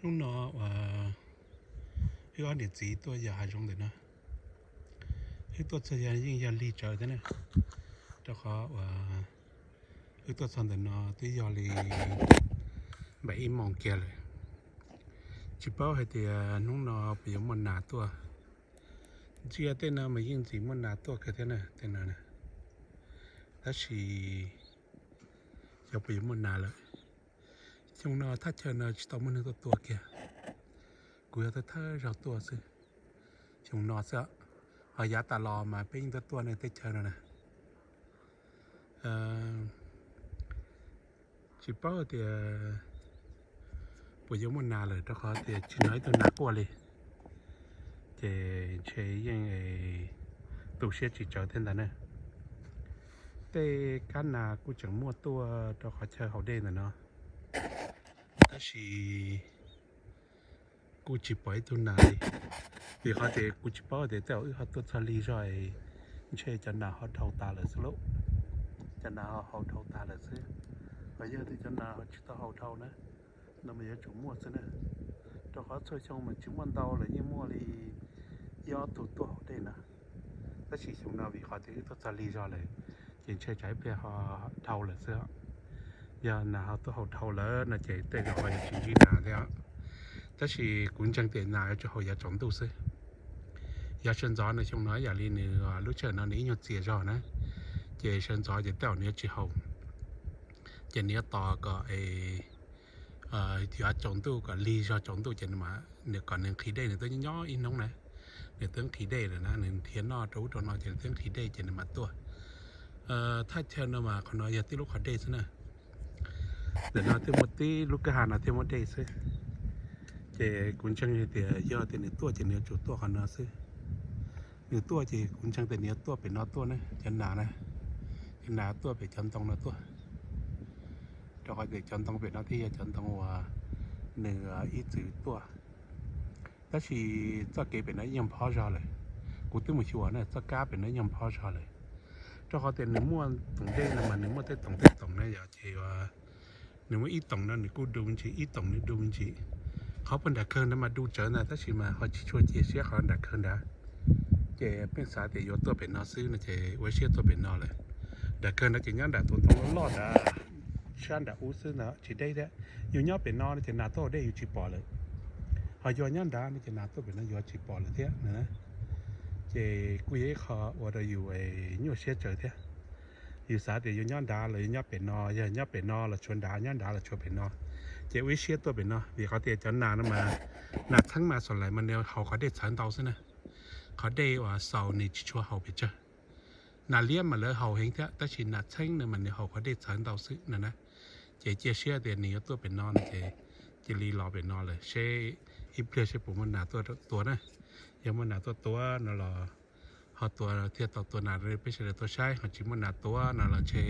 Hnub no uas wb ob niam txiv tuaj yos hav zoov ntawm no, wb tuaj txog yeej yog lig tsawv thiab na, rau qhov uas wb tuaj txog ntawm no twb yog li npaum ib moos kiag lawm. Tsis paub hais tias hnub no puas yuav muaj nas tuaj. Ntsia tej no mas yeej ntxim muaj nas tuaj kawg thiab na, tej no na. Tab sis xyov puas yuav muaj nas lawm. Xyoo no thaj chaw no tsis tau muaj neeg tuaj tua kiag, kuv yog thawj thawj zaug tuaj xwb. Xyoo no xwb, ho yav tas los mas peb yeej tuaj tua neeg teb chaws no na. Tsis paub tias puas yuav muaj nas lawm rau qhov tias tsis hnov ib tug nas quaj li. Ces ntshe yeej tu siab tsis tsawv thiab ntag na. Tej kab nas kuj tseem muaj tuaj rau qhov chaw haus dej ntawm no, tab sis kuj tsis pom ib tug nas li. Vim qhov tias kuv tsis paub tias tej zaum wb ho tuaj txog lig zog, ntshe cov nas ho dhau tas lawm xwb lauj. Cov nas ho haus dhau tas lawm xwb. Ho yog tias cov nas ho tsis tau haus dhau na, no mas yuav tsum muaj xwb na, rau qhov txhua xyoo mas tsis muaj ntau lawm, yeej muaj li ib ob tug tuaj haus dej na. Tab sis xyoo no vim qhov tias wb tuaj txog lig zog lawm, ces ntshe tsam ib pliag ho dhau lawm xwb. Yog nas ho tuaj haus dhau lawm no ces tej zaum ho yuav tsis ntsib nas thiab. Tab sis kuv ntseeg tias nas yuav tsum haus yav tsaus ntuj xwb. Yav sawv ntxov no, xyoo no yam li nws lub sij hawm no nws ib nyuag txias zog na, ces sawv ntxov ces tej zaum nws yuav tsis haus. Ces nws yuav tos kom yav tsaus ntuj, kom lig zog tsaus ntuj ces nws kom nws nqhis dej, nws twb nyob ib hnub na, nws twb nqhis dej lawm na, nws nrhiav noj rau ub rau no ces nws twb nqhis dej ces nws mam tuaj. Thaj chaw no mas qhov no yog tib lub qhov dej xwb na. Ntawm no thiaj muaj tib lub kwj ha no thiaj muaj dej xwb. Ces kuv ntseeg tias yog tias nws tuaj ces nws yuav tsum tuaj qhov no xwb. Nws tuaj ces kuv ntseeg tias nws yuav tuaj pem no tuaj na, cov nas na, cov nas tuaj pem cov ntoo no tuaj. Rau qhov tias cov ntoo pem no thiaj yog cov ntoo uas nws ib txwm tuaj. Tab sis txoj kev pem no ib nyuag nphob zog lawm, kuv twb mus xyuas na, txoj kab pem no ib nyuag nphob zog lawm. Rau qhov tias nws muaj toom dej no mas nws muaj tej toom tej toom na yom, ces nws muaj ib toom no nws kuj du me ntsis, ib toom nws du me ntsis. Qhov puag nram kawg no mas du tsawv ntag, tab sis mas ho tsis tshua cia siab qhov nram kawg nrad. Ces pheej xav tias yuav tuaj pem no xwb no ces ua siab tuaj pem no lawm. Nram kawg no ces nyob nram tus ntoo loj loj nrad, sab nram ub xwb ntag, tsis deb thiab. Yus nyob pem no no ces nas tuaj haus dej yus tsis pom lawm, ho yus nyob nrad no ces nas tuaj pem no yus tsis pom lawm thiab na. Ces kuj yog ib qho ua rau yus nyuaj siab tsawv thiab. Yus xav tias yus nyob nrad los yus nyob pem no, yog nyob pem no los tshuav nrad, nyob nrad los tshuav pem no. Ces ua ib siab tuaj pem no vim qhov tias cov nas no mas, nas txheeb mas xam lais mas nws haus qhov dej txhawv ntau xwb na. Qhov dej uas xaus nws tsis tshua haus pes tsawg. Nas liab mas lawv haus heev thiab, tab sis nas txheeb no mas nws haus qhov dej txhawv ntau xwb no na. Ces cia siab tias nws yuav tuaj pem no no ces cia li los pem no lawm seb ib pliag seb puas muaj nas tuaj tua na. Yog muaj nas tuaj tua no los ho tua thiaj tau tua nas rau peb sawv daws tau saib, ho tsis muaj nas tua no los ntshe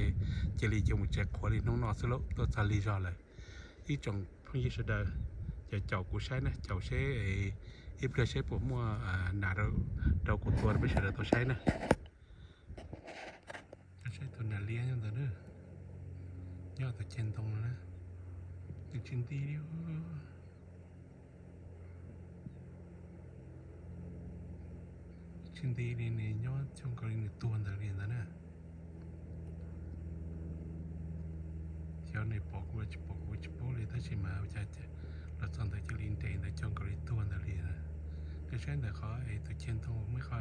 cia li yuav mus tsev qhuav li hnub no xwb lauj, tuaj txog lig zog lawm. Ib tsoom phooj ywg sawv daws, caum caum kuv saib na, caum seb ib pliag seb puas muaj nas rau kuv tua rau peb sawv daws tau saib na. Saib tus nas liab nyob ntawd na, nyob tus ceg ntoo no na, nws tsis nti li. Tsis nti li, nws nyob coj nkaus li nws tuag ntawd li ntawd na. Xyov nws pom kuv los tsis pom kuv tsis paub li, tab sis mas ua cas los txog ntawd cia li nres ntawd coj nkaus li tuag ntawd li. Koj saib ntawm qhov es tus ceg ntoo muaj ib qho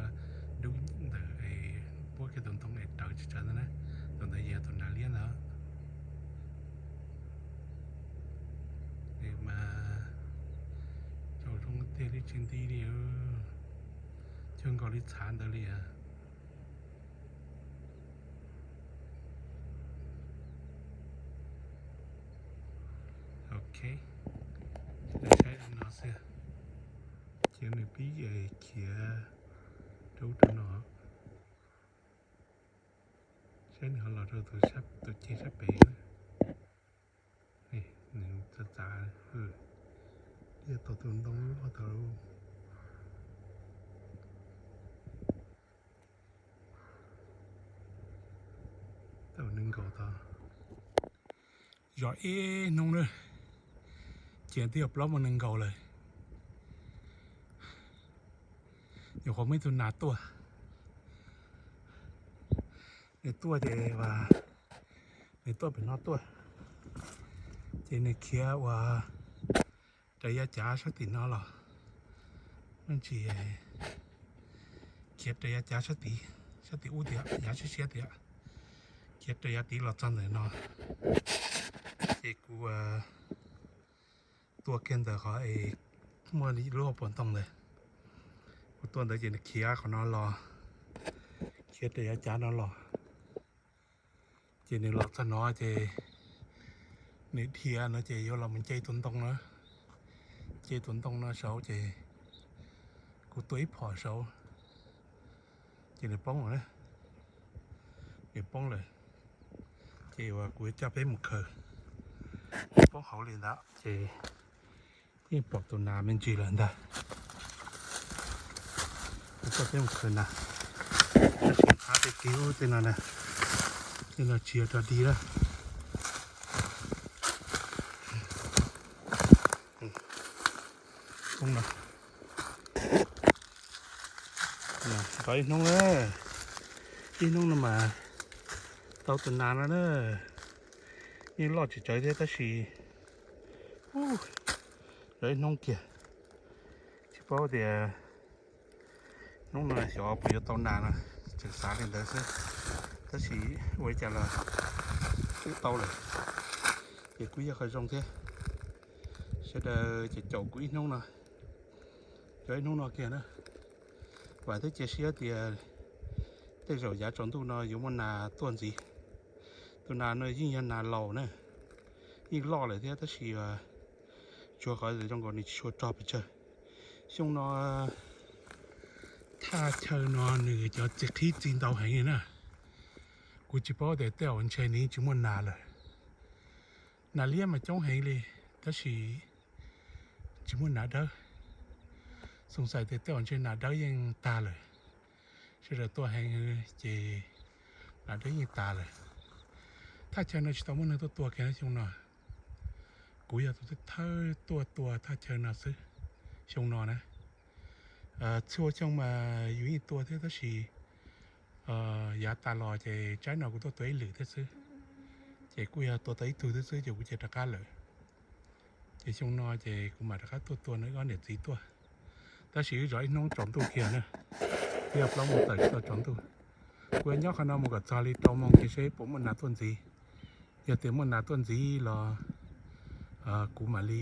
dub ntawm es puab kiag tus ntoo es rawv tsis tsawv ntawd na, tus ntawd yog tus nas liab ntawd. Mas caum zoo tiag li, tsis nti li, cog nkaus li txhav ntawd li. Ok, saib no xwb, cia nws pib khiav rau ub rau no, saib nws ho los rau tus ceg sab pem. Nws txav txav, yog tau tus ntoo loj tau, tau nws nkaus tau. Zov ib hnub na, Ces twb yog plaub moos nees nkaum lawm, nyuam qhuav muaj ib tug nas tuaj. Nws tuaj ces nws tuaj pem no tuaj, ces nws khiav ua raws yav cav sab tim no los, me ntsis khiav raws yav cav sab tid, sab tim ub tiag, yav siab siab tiag, khiav raws yav tid los txog ntawm no. Ces kuv tua kiag ntawm qhov es muaj lub hauv paus ntoo ntawd. Kuv tua ntawd ces nws khiav qhov no los, khiav raws yav cav no los. Ces nws los txog no ces nws dhia no ces yuav los mus nce tus ntoo na, nce tus ntoo no saud ces kuv tua ib phom saud ces nws poob lawm, nws poob lawm. Ces uas kuv coj peb mus khaws, poob hauv li ntawd ces yeej pom tus nas me ntsis lawm ntag. Kuv coj peb mus khaws nas, tab sis qab tej kiv ub tej no na, tej no tsis yog rog dig lawm. Rov ib hnub na, ib hnub no mas tau tus nas no na, yeej loj tsis tsawg thiab tab sis rov ib hnub kiag, tsis paub tias hnub no xyov puas yuav tau nas no, tseem xav li ntawd xwb, tab sis ua li cas los twb tau lawm, ces kuj yog qhov zoo thiab. Sawv daws ces caum kuv ib hnub no, rov ib hnub no kiag na. Vam thiab cia siab tias tej zaum yav tsaus ntuj no yuav muaj nas tuaj ntxiv. Tus nas no yeej yog nas laus na, yeej loj lawm thiab tab sis tsuas qhov zoo nkaus nws tsis tshua rog pes tsawg. Xyoo no thaj chaw no nws cov txiv qhib txi ntau heev li na. Kuv tsis paub tias tej zaum ntshe nws yeej tsis muaj nas lawm. Nas liab mas coob heev li, tab sis tsis muaj nas dawb. Xoom xais tias tej zaum ntshe nas dawb yeej tag lawm. Sawv daws tua heev ces nas dawb yeej tas lawm. Thaj chaw no tsis tau muaj neeg tuaj tua kiag xyoo no. Kuv yog tus thawj tuaj tua thaj chaw no xwb xyoo no na. Txhua xyoo mas yus yeej tua thiab tab sis yav tas los ces tsaib no kuv tuaj tua ib lwm thiab xwb, ces kuj yog tua tau ib tug thiab xwb ces kuv cia rov qab lawm. Ces xyoo no ces kuv mam rov qab tuaj tua no wb ob niam txiv tuaj, tab sis wb zov ib hnub tsaus ntuj kiag na, twb yog plaub moos tawm tsis tau tsaus ntuj. Kuv yuav nyob qhov no mus kom txog li rau moos kiag seb puas muaj nas tuaj ntxiv. Yog tias muaj nas tuaj ntxiv los kuv mam li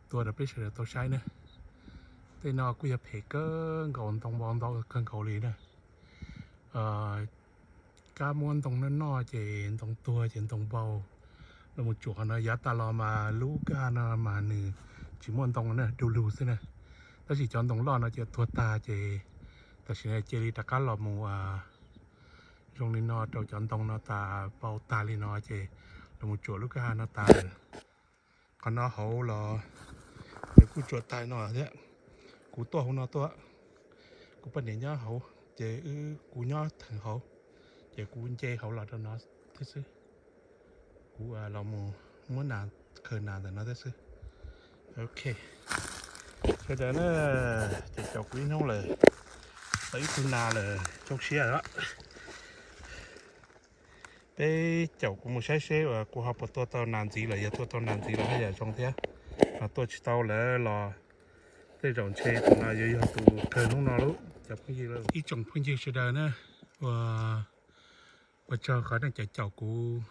tua rau peb sawv daws tau saib na. Tej no kuj yog phem kawg nkaus, ntoo npau ntau kawg nkaus li na. Kab muab ntoo noj noj ces ntoo tuag ces ntoo npau. Los mus tsuam qhov no yav tas los mas lub kab no mas nws tsis muaj ntoo na, du lug xwb na. Tab sis cov ntoo loj no ces tuag tag ces tam sim no cia li rov qab los mus zoo li no rau cov ntoo no tas npau tag li no ces los mus tsuam lub kab no tas lawm. Qhov no hauv los nws kuj tsuam tag no thiab. Kuv tuaj hauv no tuaj, kuv poj niam nyob hauv ces kuv nyob theem hauv, ces kuv nce hauv los rau no thiab xwb. Kuv los mus muab nas, khaws nas ntawm no thiab xwb. Ok, sawv daws na, ces caum kuv ib hnub lawm, tau ib tug nas lawm, zoo siab os. Peb caum kuv mus saib seb uas kuv ho puas tua tau nas ntxiv lawm, yog tua tau nas ntxiv los haj yam zoo thiab. Ho tuaj tsis tau lawm los tej zaum ntshe tus no yuav yog tus kawg hnub no lauj cov phooj ywg. Ib tsoom phooj ywg sawv daws na, ua, ua tsaug qhov nej caum kuv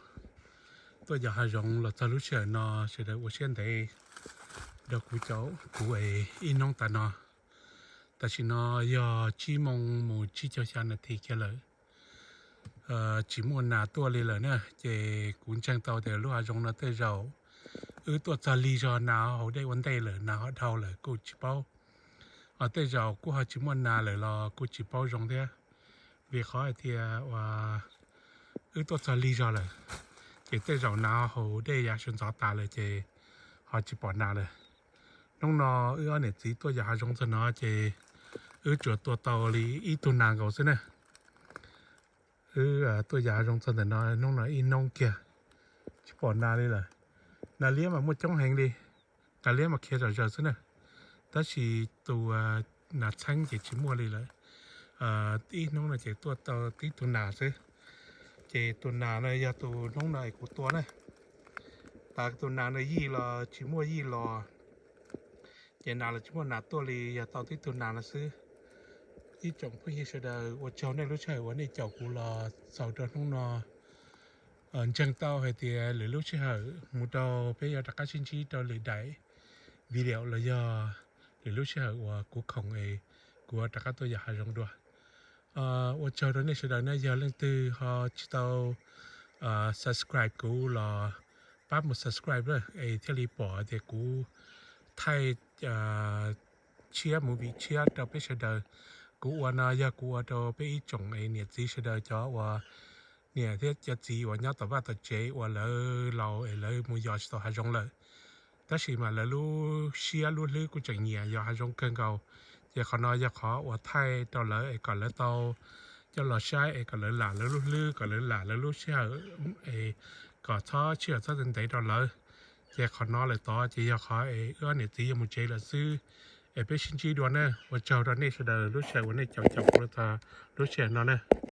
tuaj yos hav zoov los txog lub sij hawm no, sawv daws ua siab ntev rau kuv caum kuv ib hnub tas no. Tam sim no yog tsib moos mus tsib caug xya nas this kiag lawm. Tsis muaj nas tuaj li lawm na, ces kuv ntseeg tau tias lub hav zoov no tej zaum wb tuaj txog lig zog nas ho haus dej ua ntej lawm, nas ho dhau lawm kuj tsis paub. Ho tej zaum kuj ho tsis muaj nas lawm los kuj tsis paub zoo thiab, vim qhov hais tias uas wb tuaj txog lig zog lawm, ces tej zaum nas ho haus dej yav sawv ntxov tas lawm ces ho tsis pom nas lawm. Hnub no wb ob niam txiv tuaj yos hav zoov txog no ces wb tsuas tua tau li ib tug nas nkaus xwb na. Wb tuaj yos hav zoov txog ntawm no hnub no ib hnub kiag tsis pom nas li lawm. Nas liab mas muaj coob heev li. Kav liab mas khiav zom zaws xwb na. Tab sis tus nas txheeb ces tsis muaj li lawm. Ib hnub no ces tuaj tau tib tug nas xwb. Ces tus nas no yog tus hnub no es kuv tua na. Tav tus nas no yij los tsis muaj yij los, ces nas los tsis muaj nas tuaj li, yog tau tib tug nas no xwb. Ib tsoom phooj ywg sawv daws, ua tsaug nej lub sij hawm uas nej caum kuv los txaus rau hnub no. Ntseeg tau hais tias lwm lub sij hawm mus rau peb yuav rov qab sib ntsib rau lwm daim video los yog lwm lub sij hawm uas kuv khoom es kuv rov qab tuaj yos hav zoov dua. Ua tsaug rau nej sawv daws na, yog leej twg ho tsis tau subscribe kuv los pab mus subscribe es thiaj li pom tias kuv thaij tshiab movie tshiab rau peb sawv daws. Kuv ua no yog kuv ua rau peb ib tsoom es niam txiv sawv daws cov uas niam thiab cov txiv uas nyob tom vaj tom tsev uas lawv laus es lawv mus yos tsis tau hav zoov lawm. Tab sis mas lawv lub siab lub hlwb kuj tseem nyiam yos hav zoov kawg nkaus. Ces qhov no yog qhov uas thaij rau lawv es kom lawv tau coj los saib es kom lawv lam lawv lub hlwb, kom lawv lam lawv lub sij hawm, es kom txhob sij hawm txhob ntev rau lawv. Ces qhov no lawm tod ces yog qhov es wb ob niam txiv yuav mus tsev lawm xwb. Es peb sib ntsib dua na, ua tsaug rau nej sawv daws lub sij hawm uas nej caum caum kuv los txog lub sij hawm no na.